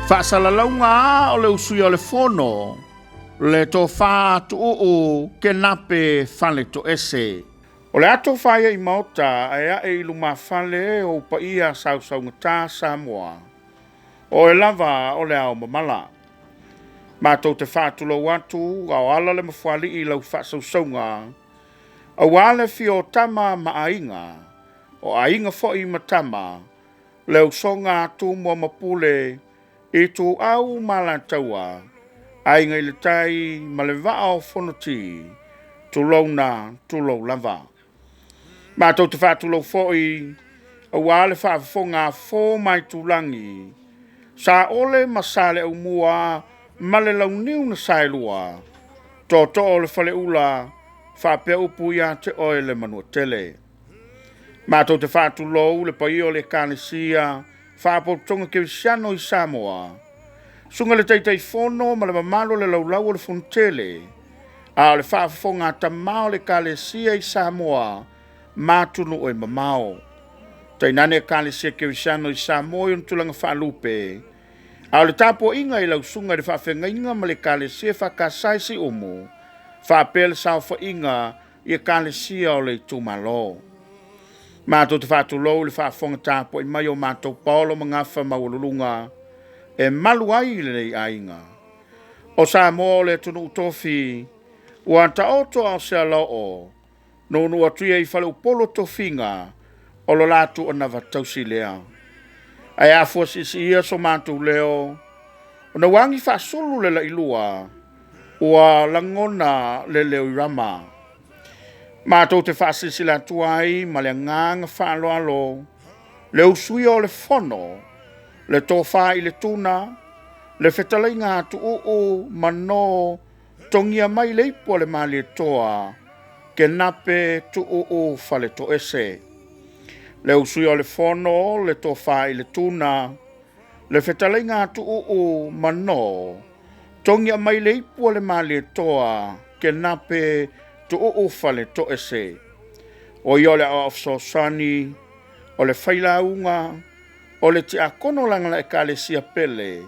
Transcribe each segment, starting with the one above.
Faasalalauga a o le usuia o le fono, le Tofa Tuuu Kenape Faletoese. O le ato faia i maota ae ae i lumafale o ou paia sausaugata Samoa, o oe lava o le ao mamala. Matou te faatulou atu a o ala le mafuaalii i lau faasausauga, aua le afio o Tama ma Aiga, o Aiga foi ma Tama, le usoga a Tumua ma Pule, Ituau ma Alataua, Aiga i le Tai ma le Vaa o Fonoti, tulouna, tulou lava. Matou te faatulou foi aua le faafofoga a fofo ma Aitulagi, Saole ma Saleaaumua ma le Launiu na Saelua, Tootoo o le Faleula faapea upu ia te oe le Manuatele. Matou te faatulou le paia o le Ekalesia Faapotopotoga Kerisiano i Samoa, susuga i le Taitaifono ma le mamalu o le laulau o le Fonotele, a o le faafofoga a tama o le Ekalesia i Samoa ma atunuu e mamao. Tainane Ekalesia Kerisiano i Samoa i ona tulaga faalupe, a o le tapuaiga i lau susuga i le faafeagaiga ma le Ekalesia EFKS i Siumu, faapea le saofaiga i Ekalesia o le itumalo. Matou te faatulou i le faafofoga tapuai mai o matou paolo ma gafa maualuluga e malu ai lenei aiga. O Samoa o le atunuu tofi, ua taoto a o se alaoo, nuunuu atu ia i faleupolu o tofiga, o lo latou anava tausi lea. Ae afua siisiia so matou leo, ona ua agi faasulu le lailua, ua lagona le leo i Rama. Matou te faasilasila atu ai ma le agaga faaaloalo le usuia o le fono, le tofa i le tuna, le fetalaiga a Tuuu Manō togia mai le ipu a le Malietoa, Kenape Tuuu Faletoese. Le usuia o le fono, le tofa i le tuna, le fetalaiga a Tuuu Manō togia mai le ipu a le Malietoa, Kenape Tuuu Faletoese. O ia o le aoao fesoasoani, o le failauga, o le tiakono lagolago Ekalesia pele,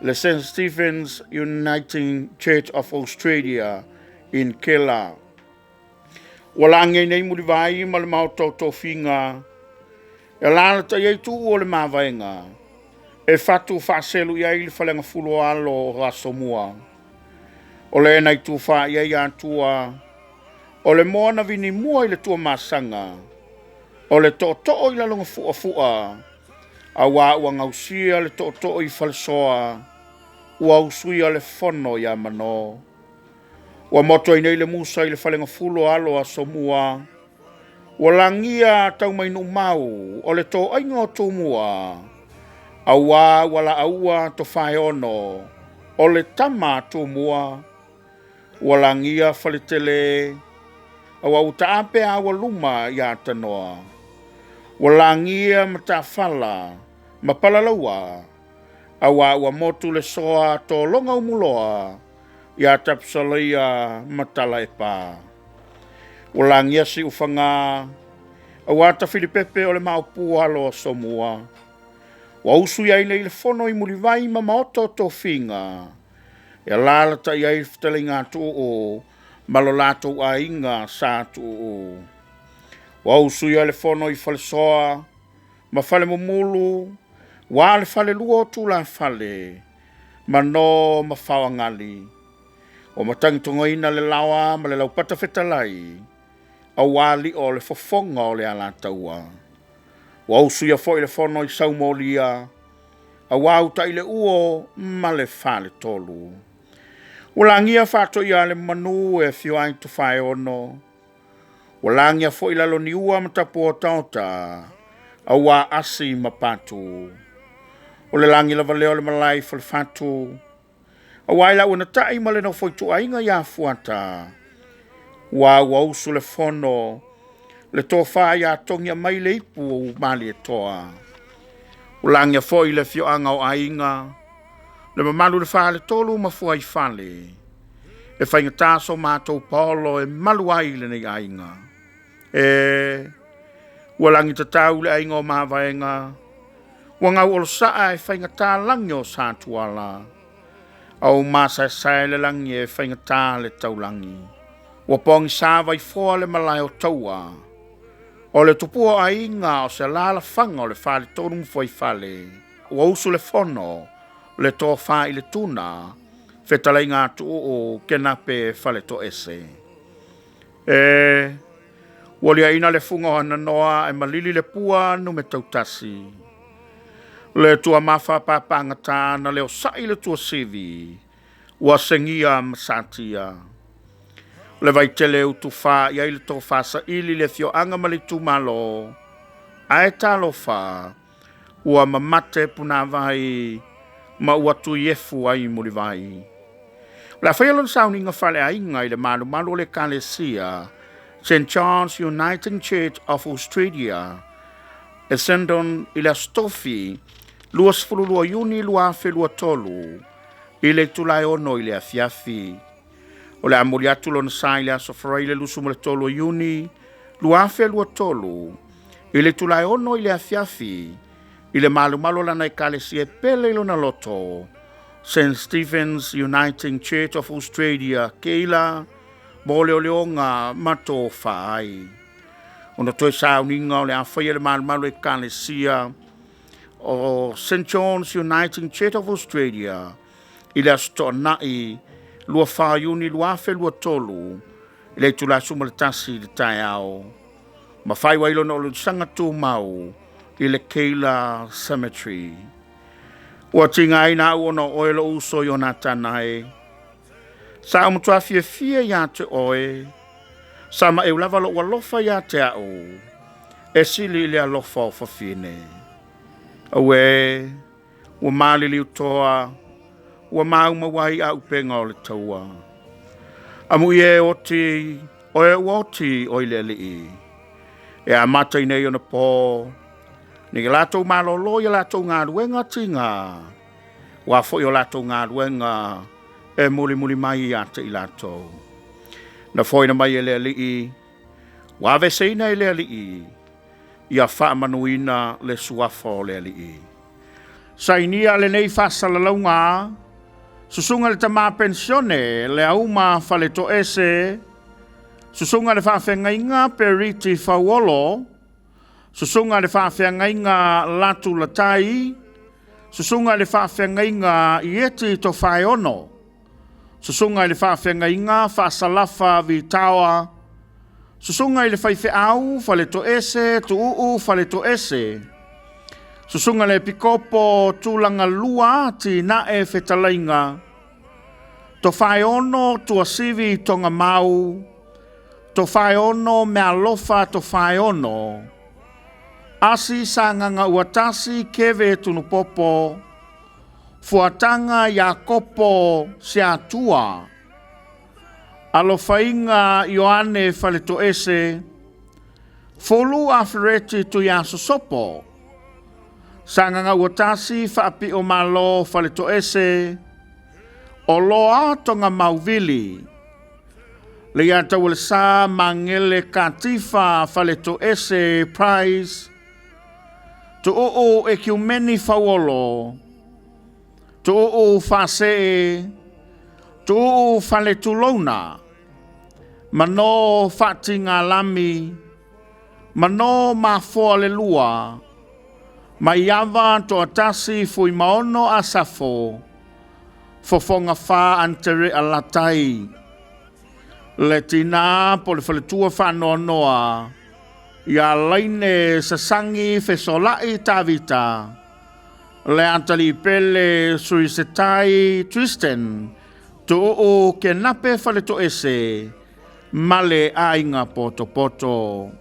le St. Stephen's Uniting Church of Australia in Kela. Ua lagia ai nei Mulivai ma le maota o tofiga, e alaalatai ai tuu o le mavaega, e fatu faaselu i ai le faleagafulu o alo o Asomua. O le na itufa i ai Atua, o le moa na vinimua i le Tuamasaga, o le tootoo i lalogafuafua, aua ua gausia le tootoo i Falesoa, ua usuia le fono ia Manō. Ua motu ai nei le musa i le faleagafulu o alo o Asomua, ua lagia Taumainuumau o le toaiga o Tumua, aua ua laaua Tofaeono o le tama a Tumua, ua lagia Faletele, aua ua taape aualuma ia Tanoa, ua lagia Matafala ma Palalaua, aua ua motu le soa tologa umuloa ia Tapusalaia ma Talaepa. Ua lagia Siufaga, aua Tafilipepe o le maopu alo o Somua, ua usu i ai nei le fono i Mulivai ma maota o tofiga, e alaalatai ai le fetalaiga a Tuuu ma lo latou aiga Sa Tuuu. Ua usuia le fono i Falesoa ma Falemumulu, ua le falelua o Tulafale, Manō ma Faoagali. Ua matagitogaina le laoa ma le laupata fetalai, aua lio o le fofoga o le Alataua. Ua usuia foi le fono i Saumolia, aua uta i le uo ma le faletolu. Ua lagia faatoia le manu e afio ai Tofaeono. Ua lagia foi Laloniua ma Tapuotaota, aua asi ma patu. O le lagi lava lea o le malae i Falefatu, aua i lau anatai ma le nofo ituaiga ia Fuata, ua ua usu le fono, le tofa ia togia mai le ipu o Malietoa. Ua lagia foi le afioaga o aiga, le mamalu i le faletolu ma fuaifale, e faigata so matou paolo e malu ai lenei aiga. E ua lagi tatau le aiga o Mavaega, Ua gau olosaa e faigata lagi o Satuala, a ua masaesae le lagi e faigata le taulagi. Ua pogisa Vaifoa le malae o taua. O le tupua o aiga o se alaalafaga o le faletolu ma fuaifale. Ua usu le fono, le tofa i le tuna, fetalaiga a Tuuu Kenape Faletoese. E, ua liaina le fuga o Hananoa ae malili le pua numetautasi. Le tuamafa papagata na leo sa'i le tuasivi, ua segia ma satia. Le vaitele e utufa i ai le tofa saili le afioaga ma le itumalo, ae talofa, ua mamate punavai ma ua tuiefu ai mulivai. O le a faia lona sauniga faaleaiga i le malumalu o le Ekalesia St. John's Uniting Church of Australia, Essendon i le Aso Tofi 22 Iuni 2023 i le itula e 6 i le afiafi. O le a moli atu lona sa i le Aso Faraile 23 Iuni 2023 i le itula e 6 i le afiafi i le malumalu o lana ekalesia e pele i lona loto, St. Stephen's Uniting Church of Australia, Keila, mo leoleoga ma tofa ai. Ona toe sauniga o le a faia i le malumalu ekalesia o St. John's Uniting Church of Australia i le Aso Toonai 24 Iuni 2023 i le itula 11 i le taeao, ma faaiu ai lona ulusaga tumau i le Keila Cemetery. Ua tigaina au ona o oe lou uso Ionatana e. Sa ou matua fiafia ia te oe, sa maeu lava lou alofa ia te au, e sili i le alofa o fafine. Auē, ua maliliu toa, ua maumau ai aupega o le taua. Amuia e oti, o e ua oti oi le alii. E amata i nei ona po, nei latou malolo i a latou galuega tiga, ua foi o latou galuega e mulimuli mai ia te i latou. Na foaina mai e le Alii, ua aveeseina e le Alii, ia faamanuina le suafa o le Alii. Sainia lenei faasalalauga, Susuga i le Tama Penisione Leauma Faletoese, Susuga i le Faafeagaiga Periti Fauolo, Susuga i le Faafeagaiga Latu Latai, Susuga i le Faafeagaiga Ieti Tofaeono, Susuga i le Faafeagaiga Faasalafa Vitaoa, Susuga i le Faifeau Faletoese Tuuu Faletoese, Susuga i le Epikopo Tulagalua Tinae Fetalaiga, Tofaeono Tuasivi Togamau, Tofaeono Mealofa Tofaeono, Asi Sagagauatasi Keve Tunupopo, Fuataga Iakopo Seatua, Alofaiga Ioane Faletoese, Fulu Afereti Tuiasosopo, Sagagauatasi Faapio Malo Faletoese, Oloa Togamauvili, Leiataualesa Magele Katifa Faletoese Price, Tuuu Ekiumeni Fauolo, Tuuu Faasee, Tuuu Faletulouna, Mano Faatigalami, Mano Mafoa le Lua, Maiava Toatasi Fuimaono Asafo, Fofoga Fa Antere Alatai, Le Tina po le Faletua Faanoanoa ia Laine Sasangi Fesolai Tavita, Le Atalipele Suisetai Tristan, Tuuu Kenape Faletoese, ma le Aiga Potopoto.